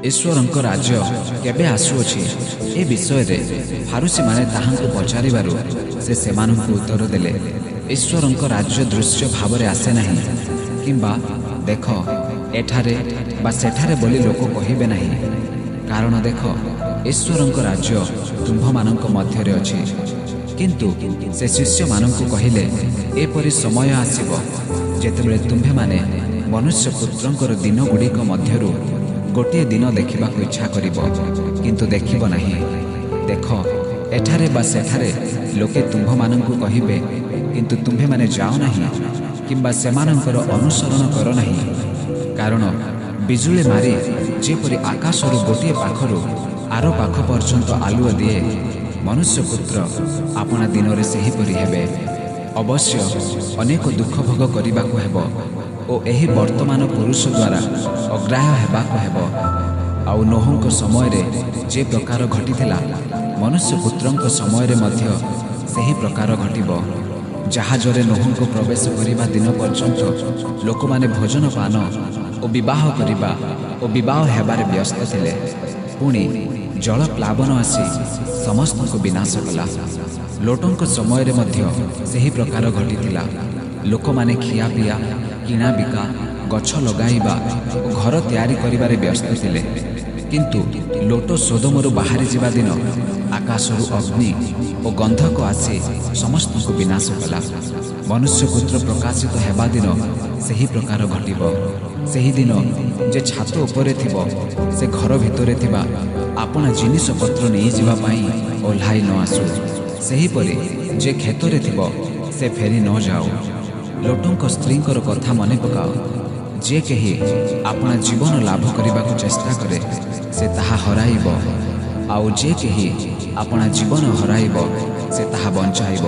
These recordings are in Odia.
ଈଶ୍ୱରଙ୍କ ରାଜ୍ୟ କେବେ ଆସୁଅଛି ଏ ବିଷୟରେ ଫାରୂଶୀମାନେ ତାହାଙ୍କୁ ପଚାରିବାରୁ ସେ ସେମାନଙ୍କୁ ଉତ୍ତର ଦେଲେ, ଈଶ୍ୱରଙ୍କ ରାଜ୍ୟ ଦୃଶ୍ୟ ଭାବରେ ଆସେ ନାହିଁ, କିମ୍ବା ଦେଖ ଏଠାରେ ବା ସେଠାରେ ବୋଲି ଲୋକ କହିବେ ନାହିଁ। କାରଣ ଦେଖ, ଈଶ୍ୱରଙ୍କ ରାଜ୍ୟ ତୁମ୍ଭମାନଙ୍କ ମଧ୍ୟରେ ଅଛି। କିନ୍ତୁ ସେ ଶିଷ୍ୟମାନଙ୍କୁ କହିଲେ, ଏପରି ସମୟ ଆସିବ ଯେତେବେଳେ ତୁମ୍ଭେମାନେ ମନୁଷ୍ୟପୁତ୍ରଙ୍କର ଦିନଗୁଡ଼ିକ ମଧ୍ୟରୁ ଗୋଟିଏ ଦିନ ଦେଖିବାକୁ ଇଚ୍ଛା କରିବ, କିନ୍ତୁ ଦେଖିବ ନାହିଁ। ଦେଖ, ଏଠାରେ ବା ସେଠାରେ ଲୋକେ ତୁମ୍ଭମାନଙ୍କୁ କହିବେ, କିନ୍ତୁ ତୁମ୍ଭେମାନେ ଯାଅ ନାହିଁ କିମ୍ବା ସେମାନଙ୍କର ଅନୁସରଣ କର ନାହିଁ। କାରଣ ବିଜୁଳି ମାରି ଯେପରି ଆକାଶରୁ ଗୋଟିଏ ପାଖରୁ ଆର ପାଖ ପର୍ଯ୍ୟନ୍ତ ଆଲୁଅ ଦିଏ, ମନୁଷ୍ୟପୁତ୍ର ଆପଣା ଦିନରେ ସେହିପରି ହେବେ। ଅବଶ୍ୟ ଅନେକ ଦୁଃଖ ଭୋଗ କରିବାକୁ ହେବ ଓ ଏହି ବର୍ତ୍ତମାନ ପୁରୁଷ ଦ୍ୱାରା ଅଗ୍ରାହ୍ୟ ହେବାକୁ ହେବ। ଆଉ ନୋହଙ୍କ ସମୟରେ ଯେ ପ୍ରକାର ଘଟିଥିଲା, ମନୁଷ୍ୟପୁତ୍ରଙ୍କ ସମୟରେ ମଧ୍ୟ ସେହି ପ୍ରକାର ଘଟିବ। ଜାହାଜରେ ନୋହଙ୍କୁ ପ୍ରବେଶ କରିବା ଦିନ ପର୍ଯ୍ୟନ୍ତ ଲୋକମାନେ ଭୋଜନ ପାନ ଓ ବିବାହ କରିବା ଓ ବିବାହ ହେବାରେ ବ୍ୟସ୍ତ ଥିଲେ। ପୁଣି ଜଳ ପ୍ଲାବନ ଆସି ସମସ୍ତଙ୍କୁ ବିନାଶ କଲା। ଲୋଟଙ୍କ ସମୟରେ ମଧ୍ୟ ସେହି ପ୍ରକାର ଘଟିଥିଲା। ଲୋକମାନେ ଖିଆପିଆ, କିଣାବିକା, ଗଛ ଲଗାଇବା ଓ ଘର ତିଆରି କରିବାରେ ବ୍ୟସ୍ତ ଥିଲେ। କିନ୍ତୁ ଲୋଟ ସୋଦମରୁ ବାହାରି ଯିବା ଦିନ ଆକାଶରୁ ଅଗ୍ନି ଓ ଗନ୍ଧକ ଆସି ସମସ୍ତଙ୍କୁ ବିନାଶ କଲା। ମନୁଷ୍ୟପୁତ୍ର ପ୍ରକାଶିତ ହେବା ଦିନ ସେହି ପ୍ରକାର ଘଟିବ। ସେହିଦିନ ଯେ ଛାତ ଉପରେ ଥିବ, ସେ ଘର ଭିତରେ ଥିବା ଆପଣା ଜିନିଷପତ୍ର ନେଇଯିବା ପାଇଁ ଓହ୍ଲାଇ ନ ଆସୁ। ସେହିପରି ଯେ କ୍ଷେତରେ ଥିବ, ସେ ଫେରି ନ ଯାଉ। ଲୋଟଙ୍କ ସ୍ତ୍ରୀଙ୍କର କଥା ମନେ ପକାଅ। ଯେ କେହି ଆପଣା ଜୀବନ ଲାଭ କରିବାକୁ ଚେଷ୍ଟା କରେ, ସେ ତାହା ହରାଇବ, ଆଉ ଯେ କେହି ଆପଣା ଜୀବନ ହରାଇବ, ସେ ତାହା ବଞ୍ଚାଇବ।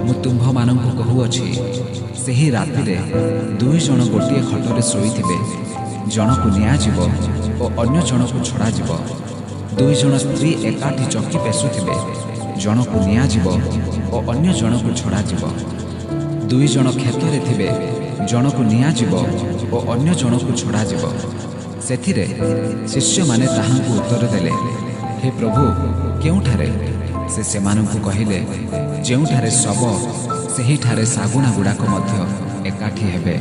ମୁଁ ତୁମ୍ଭମାନଙ୍କୁ କହୁଅଛି, ସେହି ରାତିରେ ଦୁଇ ଜଣ ଗୋଟିଏ ଖଟରେ ଶୋଇଥିବେ, ଜଣକୁ ନିଆଯିବ ଓ ଅନ୍ୟ ଜଣକୁ ଛଡ଼ାଯିବ। ଦୁଇ ଜଣ ସ୍ତ୍ରୀ ଏକାଠି ଚକି ପେଶୁଥିବେ, ଜଣକୁ ନିଆଯିବ ଓ ଅନ୍ୟ ଜଣକୁ ଛଡ଼ାଯିବ। ଦୁଇ ଜଣ କ୍ଷେତରେ ଥିବେ, ଜଣକୁ ନିଆଯିବ ଓ ଅନ୍ୟ ଜଣକୁ ଛଡ଼ାଯିବ। ସେଥିରେ ଶିଷ୍ୟମାନେ ତାହାଙ୍କୁ ଉତ୍ତର ଦେଲେ, ହେ ପ୍ରଭୁ, କେଉଁଠାରେ? ସେ ସେମାନଙ୍କୁ କହିଲେ, ଯେଉଁଠାରେ ଶବ, ସେହିଠାରେ ଶାଗୁଣା ଗୁଡ଼ାକ ମଧ୍ୟ ଏକାଠି ହେବେ।